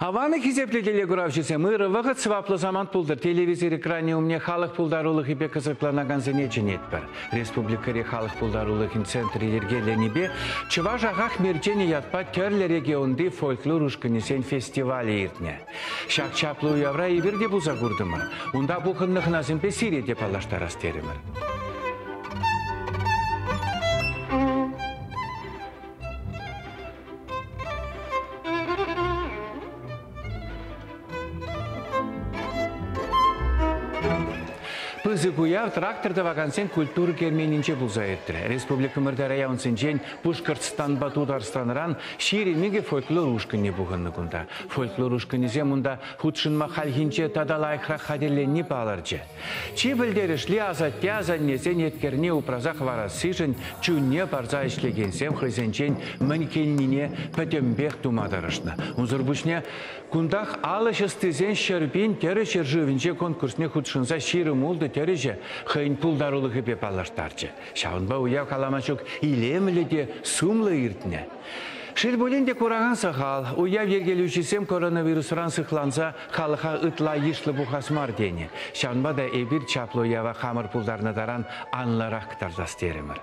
Аван хисеплӗ телекуравҫӑсем, ырӑ вӑхӑт сӑваплӑ самант пултӑр. Телевизор экранӗ умне халӑх пултарулӑхӗпе кӑсӑкланакансене чӗнетпӗр. Республикӑри халӑх пултарулӑхӗн центрӗ йӗркеленипе Чӑваш ахах мерченӗ ятпа тӗрлӗ регионти фольклор ушкӑнӗсен фестивалӗ иртнӗ. Ҫак чаплӑ уявра эпир те пулса куртӑмӑр. Унта пухӑннӑ хӑнасемпе сире те паллаштарас терӗмӗр. Пысӑк уяв трактор тӑвакансен культура керменӗнче пулса иртрӗ. Республикӑмӑрта районсенчен Пушкӑртстанпа Тутарстанран 22 фольклор ушкӑнне пухӑннӑ кунта. Фольклор ушкӑнӗсем унта хутшӑнма хальхинче тата лайӑхрах хатӗрленни палӑрчӗ. Чи пӗлтерӗшли асатте-асаннесен еткерне упраса хӑварассишӗн чунне парса ӗҫлекенсем хӑйсенчен мӗн килнине пӗтӗмпех тума тӑрӑшнӑ. Унсӑр пуҫне кунтах алӑ ӑстисен 100 000 тӗрӗ ҫӗршывӗнче конкурсне хутшӑнса 26 тӗрӗҫӗ хӑйӗн пултарулӑхӗпе паллаштарчӗ. Ҫавӑнпа уяв калама ҫук илемлӗ те сумлӑ иртнӗ. Шел пулин те куракан сахал. Уяв йӗркелӳҫисем коронавирусран сыхланса халӑха ытла йышлӑ пухас мар тенӗ. Ҫавӑнпа та эпир чаплӑ уява хамӑр пултарнӑ таран анлӑрах кӑтартас терӗмӗр.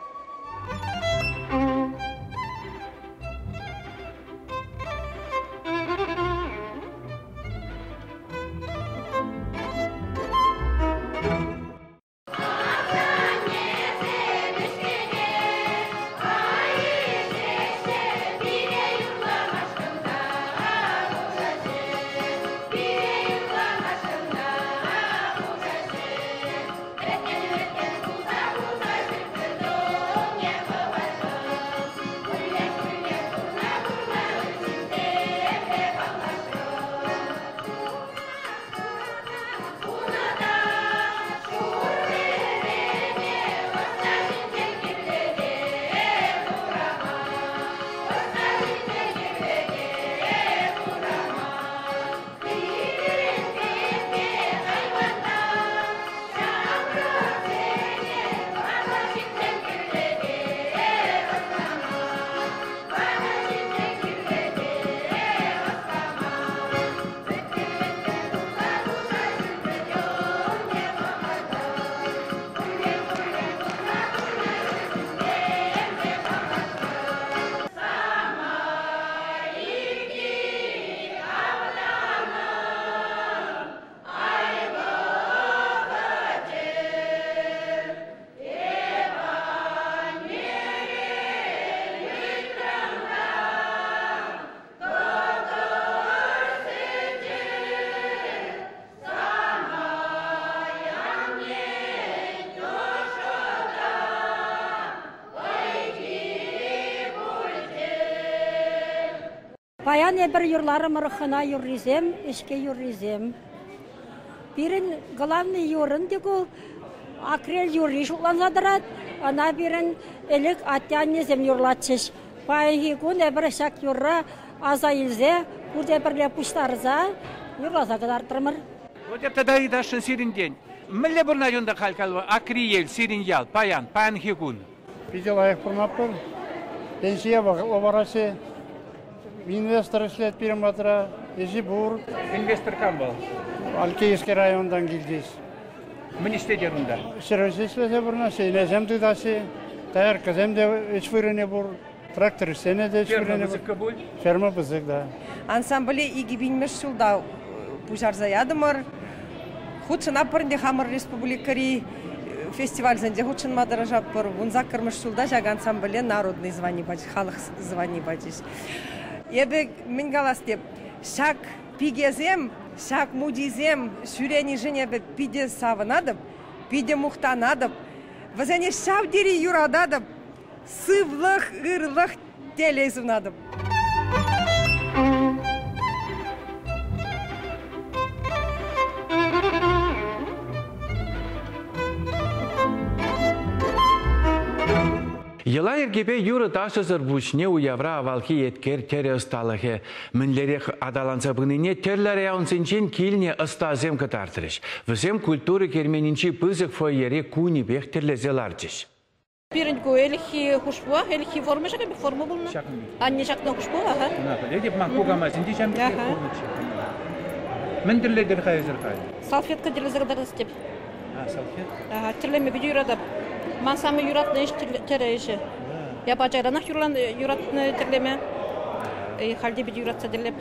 Паян эпир юрларӑмӑр хӑна юррисем, ӗҫке юррисем. Пирӗн главный юрӑн те ку акрель юрри шутланса тӑрать. Ӑна пирӗн ӗлӗк атте-аннесем юрлатчӗҫ. Паянхи кун эпир ҫак юрра аса илсе пурте пӗрле пуҫтарса юрласа кӑтартрӑмӑр. Вот эп тата ыйтасшӑн сирӗнтен. Мӗнле пурӑнать унта халь Акриел, сирӗн ял, паян, паянхи кун? Питӗ лайӑх пурӑнатпӑр. Пенсие вӑхӑтлӑ параҫҫӗ. Инвестор ӗҫлет пирӗн патра. Ӗҫӗ пур. Инвестор кам вӑл? Алькеевский районтан килчӗҫ. Мӗн ӗҫлетӗр унта? Ҫӗрӗҫ ӗҫлесе пурӑнаҫҫӗ, ӗнесем тытаҫҫӗ, дояркӑсем те ӗҫ вырӑнӗ пур, трактористсене те ӗҫ Ферма пысӑк пуль? Ферма пысӑк, да. Ансамбле 2000-мӗш ҫулта пуҫарса ятӑмӑр. Хутшӑнатпӑр ӗнтӗ хамӑр республикӑри фестивальсенче хутшӑнма тӑрӑшатпӑр. 18-мӗш ҫулта ҫак ансамбле народный звани пачӗҫ, халӑх звани пачӗҫ. Эпӗ мӗн калас теп, ҫак пикесем, ҫак мучисем ҫӳренишӗн эпӗ питӗ савӑнатӑп, питӗ мухтанатӑп. Вӗсене ҫав тери юрататӑп, сывлӑх, ырлӑх, телей сунатӑп. Йӑла-йӗркепе юрӑ-ташӑсӑр пуҫне уявра авалхи еткер тӗрӗ ӑсталӑхӗ мӗнлерех аталанса пынине тӗрлӗ районсенчен килнӗ ӑстасем кӑтартрӗҫ. Вӗсем культура керменӗнчи пысӑк фойере кунӗпех тӗрлесе ларчӗҫ. Пирӗн ку ӗлӗкхи хушпу, ӗлӗкхи форма ҫакӑн пек форма пулнӑ. Ҫакӑн пек. Анне ҫакнӑ хушпу, аха. Ӑна пӗлетӗп, ман кукамайсен те ҫавӑн пекех пулнӑччӗ. Мӗн тӗрлетӗр-ха эсир халь? Салфетка тӗрлесе кӑтартас теп. А, салфетка? Ага, тӗрлеме питӗ юратап. Ман самый юратнӑ ӗҫ тӗрӗ ӗҫӗ. Я ачаранах юратнӑ тӗрлеме. Халь те питӗ юратса тӗрлеп.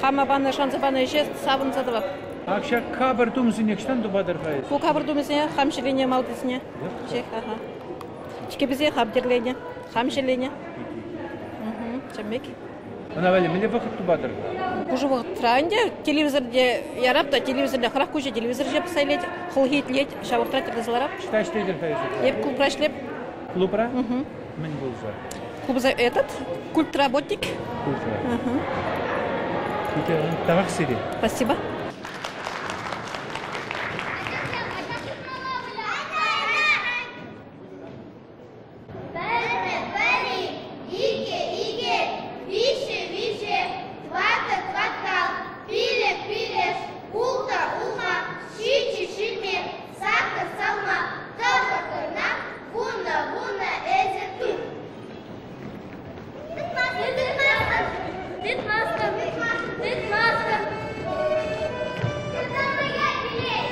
Хама панӑ, шанса панӑ ӗҫе савӑнса тӑвап. Ак ҫак капӑр тумсене ӑҫтан тупатӑр-ха эсир? Ку капӑр тумӗсене хам ҫӗлене малтисене. Ҫех, аха. Чикӗпесе хам тӗрленӗ, хам ҫӗленӗ. Чӗммек. Ӑна валли мӗнле вӑхӑт тупатӑр? Пушӑ вӑхӑтра ӗнтӗ телевизорте ярап та телевизорне хӑрах куҫӗ телевизор ҫине пӑхса илет, хӑлхи итлет, ҫав вӑхӑтра тӗрлесе ларап. Ӑҫта ӗҫлетӗр-ха эсир? Эп клубра ӗҫлеп. Клубра? Мӗн пулса? Клуб этот, культработник. Культра. Тавах сире. Спасибо. Пӗрре, пӗри, иккӗ, икӗ, виҫҫӗ, виҫӗ, тӑваттӑ, тӑваткал, пилӗк, пилеш, улттӑ, улма, ҫиччӗ, ҫырми, саккӑр, салма, тӑхӑр, тӑрна, вуннӑ, вуннӑ, эсӗ тух. Тытмастӑн, тытмастӑн, тытмастӑн, тытмастӑн. Тытамая килет.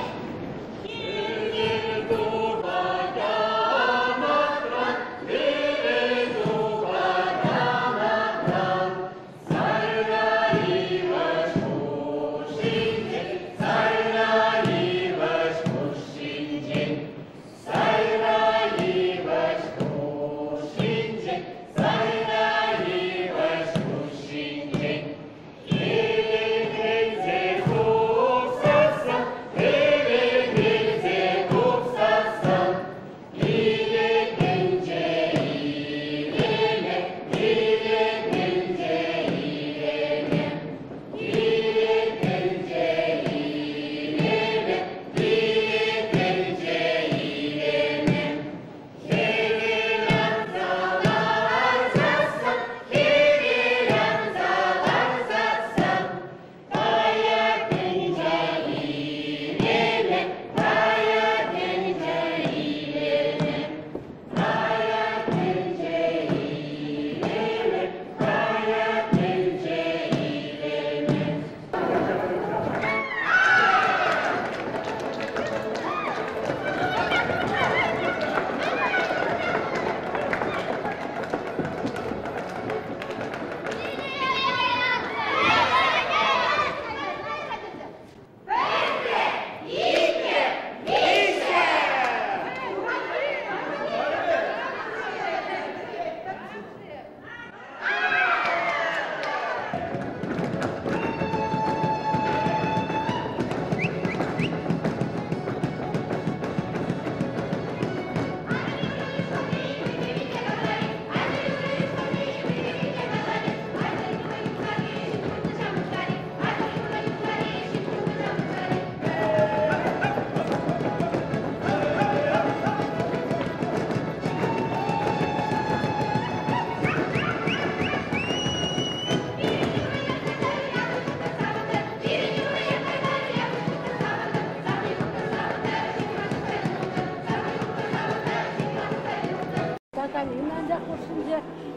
Анчах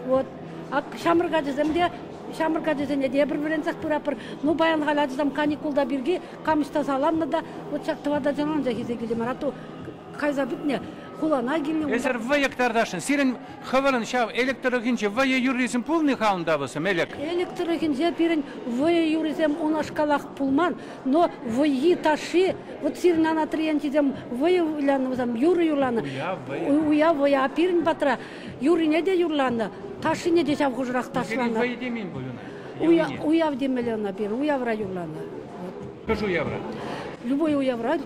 вот ҫамрӑк ачасем те ҫамрӑк ачасене те эпир вӗренсех пыратпӑр. Ну, паян халь ачасем каникулта пирки кам ӑҫта саланнӑ та, вот ҫак тӑватӑ ачана анчах илсе килтӗмӗр. А то кайса пӗтнӗ, хулана килнӗ. Эсир вӑйӑ кӑтартасшӑн. Сирӗн хӑвӑрӑн ҫав Элӗк тӑрӑхӗнче вӑйӑ юррисем пулнӑ-ха унта вӗсем, Элӗк? Элӗк тӑрӑхӗнче пирӗн вӑйӑ юррисем унашкалах пулман, но вӑййи ташши, вот сирӗн анатри енчисем вӑйӑ вылянӑ вӗсем, юрӑ юрланӑ. Уяв вӑйӑ. Уяв вӑйӑ. А пирӗн патра юррине те юрланӑ, ташшине те ҫав хушӑрах ташланӑ. Вӑйӑ темен пуль ӑна? Уяв темелле ӑна пирӗн, уявра юрланӑ. Хӑш уявра? Любой уявра.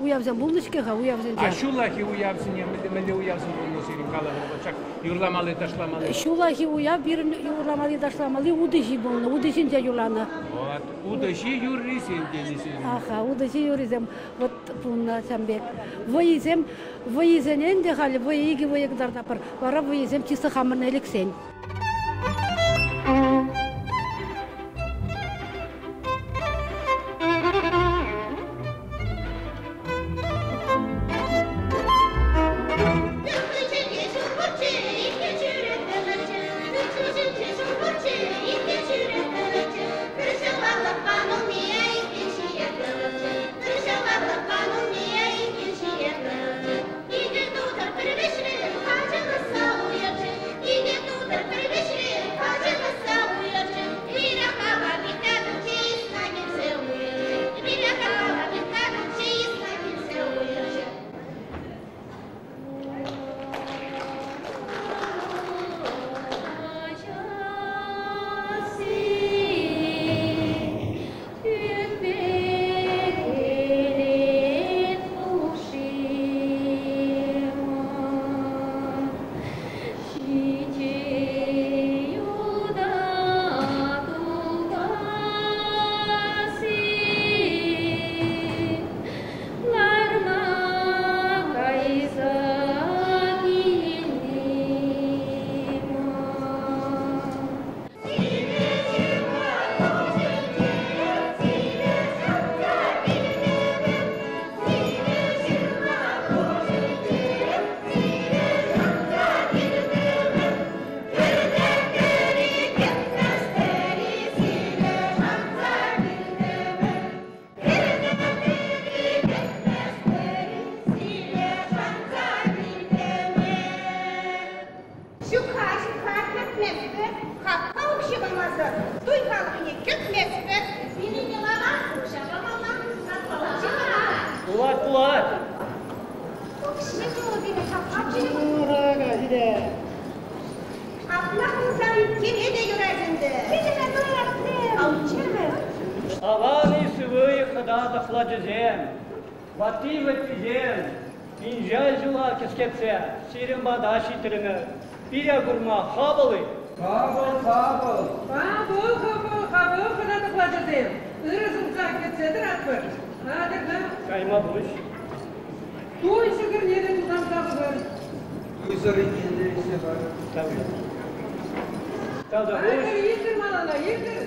Уявсем пулнӑ-ҫке-ха, уявсенче. А ҫуллахи уявсене мӗнле уявсем пулнӑ сирӗн калӑр? Ҫак юрламалли, ташламалли? Ҫуллахи уяв пирӗн юрламалли, ташламалли утӑ ҫи пулнӑ, утӑ ҫинче юрланӑ. Вот, утӑ ҫи юррисем тенисем. Аха, утӑ ҫи юррисем вот пулнӑ ҫам пек. Вӑйӑсем, вӑйӑсене ӗнтӗ халь вӑйӑ икӗ вӑйӑ кӑтартатпӑр. Вара вӑйӑсем чисто хамӑрӑн ӗлӗксен. Кӗртместпӗр, хапха укҫи памасӑр туй халӑхне кӗртместпӗр. Пирӗн йӑлапа укҫа памалла, укҫи памалла. Пулать, пулать. Укҫи пирӗн хапха укҫи. Апла пулсан кӗме те юрать ӗнтӗ. Кӗтӗмӗ туйрӑмсем. Аван-и сывӑ-и хӑта тӑхлачӑсем, ватти-вӗттисем, инҫе ҫула кӗскетсе сирӗн пата ҫитрӗмӗр. Пире курма хапӑл-и? Хапӑл, хапӑл. Хапӑл, хапӑл, хапӑл хӑта тӑхлачӑсем. Ырӑ сунса кӗтсе тӑратпӑр. Атьӑр-ха. Кайма пуҫ. Туй ҫӑкӑрне те тутанса пӑхӑр. Туйсӑр иккенне илсе парӑр. Айтӑр, иртӗр малалла, иртӗр.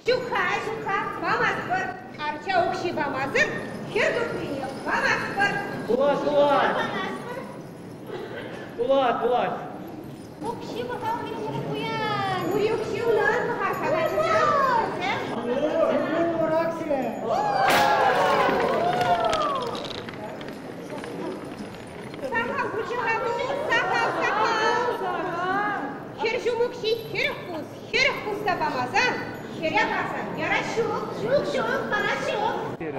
Ҫук-ха, ҫук-ха, памастпӑр. Арча укҫи памасӑр хӗр тухнине памастпӑр. Пулать, пулать. Пулать, пулать. Укҫи пӑхал пирӗн пуян. Ури укҫи унан пӑхар-ха, ачасем. Урок сире. Сахал пулчӗ-ха ку, сахал, сахал. Хӗр ҫум укҫи 40 пус, 40 пус та памасан, хӗре парсан ярас ҫук, ҫук, ҫук, парас ҫук.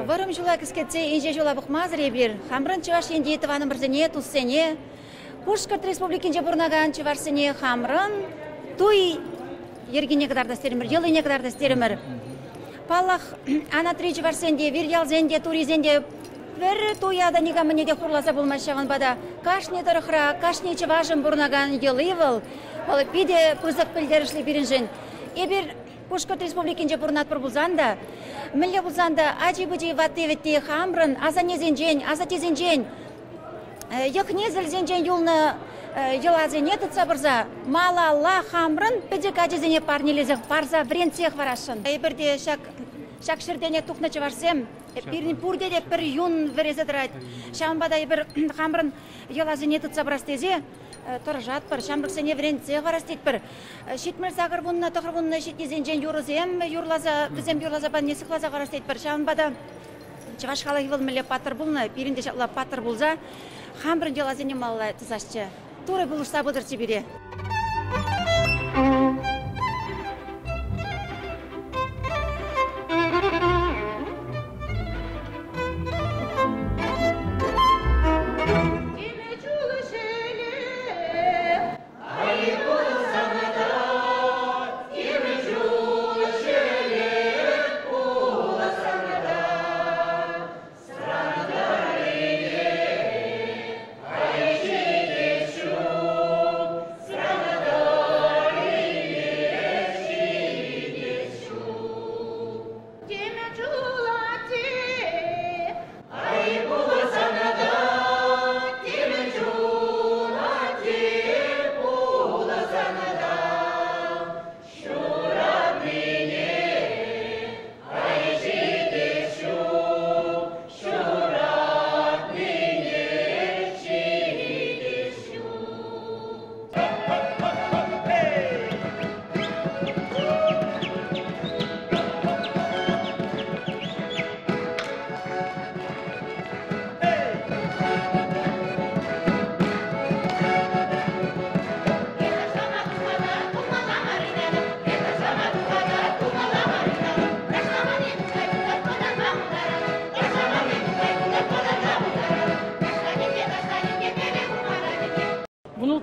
Вӑрӑм ҫула кӗскетсе инҫе ҫула пӑхмасӑр эпир хамӑрӑн Чӑваш Енти тӑванӑмӑрсене, туссене, Пушкӑрт Республикинче пурӑнакан чӑвашсене хамӑрӑн туй йӗркине кӑтартас терӗмӗр, йӑлине кӑтартас терӗмӗр. Паллах, анатри чӑвашсен те, вирьялсен те, турисен те пӗр туя та никамӑнне те хурласа пулмасть ҫавӑнпа та кашни тӑрӑхра, кашни чӑвашӑн пурӑнакан йӑли вӑл, вӑл питӗ пысӑк пӗлтерӗшлӗ пирӗншӗн. Эпир Пушкӑрт Республикинче пурӑнатпӑр пулсан та, мӗнле пулсан та ачи-пӑчи, ватти-вӗтти хамрӑн асаннесенчен, асаттесенчен, йӑх-несӗлсенчен юлнӑ йӑласене тытса пырса малалла хамрӑн пӗчӗк ачасене парнелесе парса вӗрентсе хӑварасшӑн. Эпир те ҫак ҫак ҫӗртенех тухнӑ чӑвашсем, пирӗн пурте те пӗр юн вӗресе тӑрать. Ҫавӑнпа та эпир хамӑрӑн йӑласене тытса пырас тесе тӑрӑшатпӑр, ҫамрӑксене вӗрентсе хӑварас тетпӗр. 78 вуннӑ, тӑхӑр вуннӑ ҫитнисенчен юрӑсем юрласа, вӗсем юрласа панине сыхласа хӑварас тетпӗр. Ҫавӑнпа та чӑваш халӑхӗ вӑл мӗнле паттӑр пулнӑ, пирӗн те ҫапла паттӑр пулса хамӑрӑн йӑласене малалла тӑсасчӗ. Турӑ пулӑшса пытӑрччӗ пире.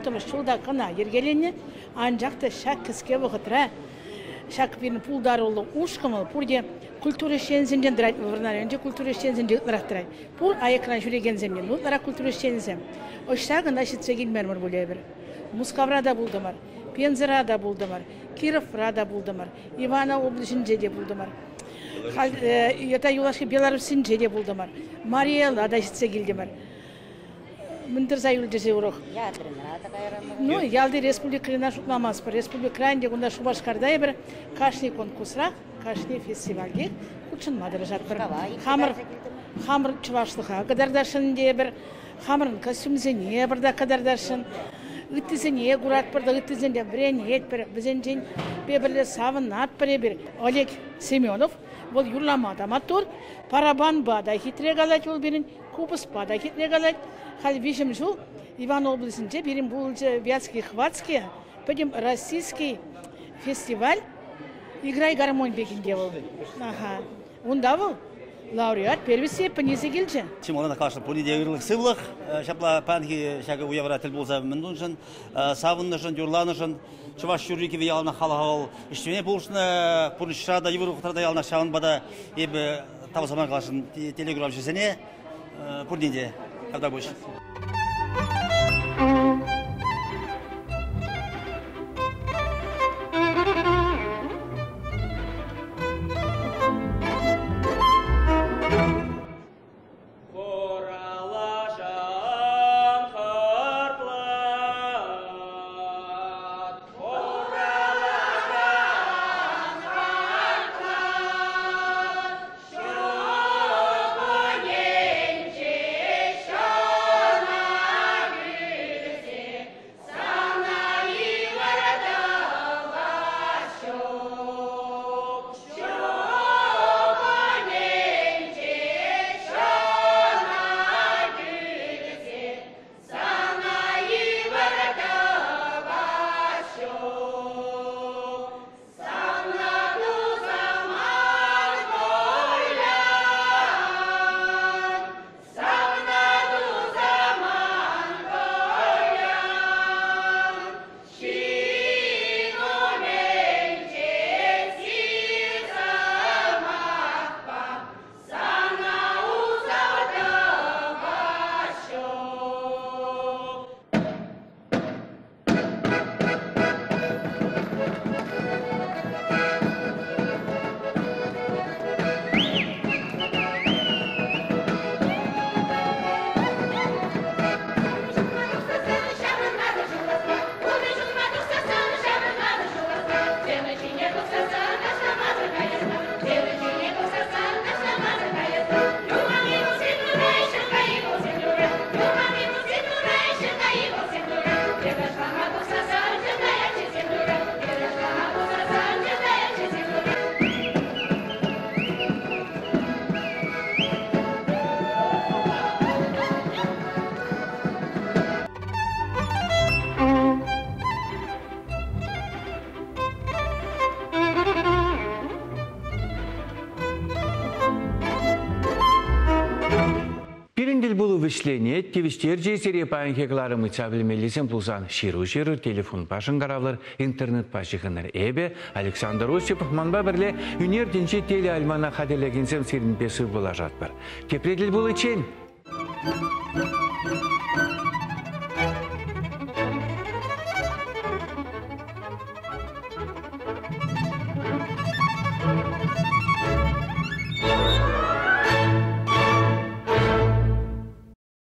Улттӑмӗш ҫулта кӑна йӗркеленнӗ, анчах та ҫак кӗске вӑхӑтра ҫак пирӗн пултаруллӑ ушкӑн вӑл пурте культура ӗҫченӗсенчен тӑрать, Вӑрнар районӗнче культура ӗҫченӗсенчен ытларах тӑрать. Пур аякран ҫӳрекенсем те, ну, ытларах культура ӗҫченӗсем. Ӑҫта кӑна ҫитсе килмерӗмӗр пуль эпир. Мускавра та пултӑмӑр, Пензӑра та пултӑмӑр, Кировра та пултӑмӑр, Иваново облаҫӗнче те пултӑмӑр. Халь это юлашки Белоруссинче те пултӑмӑр. Мариэла та ҫитсе килтӗмӗр. Мӗн тӑрса юлчӗ-ши урӑх? Ну, ялти республикӑна шутламастпӑр. Республикӑра ӗнтӗ кунта Шупашкарта эпир кашни конкурсрах, кашни фестивальтех хутшӑнма тӑрӑшатпӑр. Хамӑр, хамӑр чӑвашлӑха кӑтартасшӑн ӗнтӗ эпир, хамӑрӑн костюмсене пӑртак кӑтартасшӑн. Ыттисене куратпӑр та ыттисенчен вӗренетпӗр, вӗсенчен пӗрле савӑнатпӑр эпир. Олег Семенов, вӑл юрлама та маттур, параппанпа та хитре калать вӑл пирӗн, купӑспа та хитре калать. Халь виҫӗм ҫул Иван облаҫӗнче пирӗн пулчӗ Вятский Хватский пӗтӗм российский фестиваль «Играй гармонь» пекинче вӑл. Аха. Унта вӑл лауреат первой степени килчӗ. Чи малтанах каласшӑн, пурне те ырлӑх-сывлӑх. Ҫапла паянхи ҫакӑ уявра тӗл пулса мӗн туншӑн, савӑннӑшӑн, юрланӑшӑн чӑваш юрри-кӗвви яланах халӑха вӑл ӗҫлеме пулӑшнӑ. Пурнӑҫра та, йывӑр вӑхӑтра та яланах ҫавӑнпа та эпӗ тав сӑмах каласшӑн телекуравҫӑсене пурне те. Тавтапуҫ. Пирӗн тӗлпулу вӗҫленет, тивӗҫтерчӗ сире паянхи кӑларӑм ыйтса пӗлмеллисем пулсан ҫыру ҫырӑр, телефонпа шӑнкӑравлӑр, интернетпа ҫыхӑнӑр. Эпӗ, Александр Осипов, манпа пӗрле ӳнер тӗнчи телеальмана хатӗрлекенсем сирӗнпе сывпуллашатпӑр. Тепре тӗл пуличчен!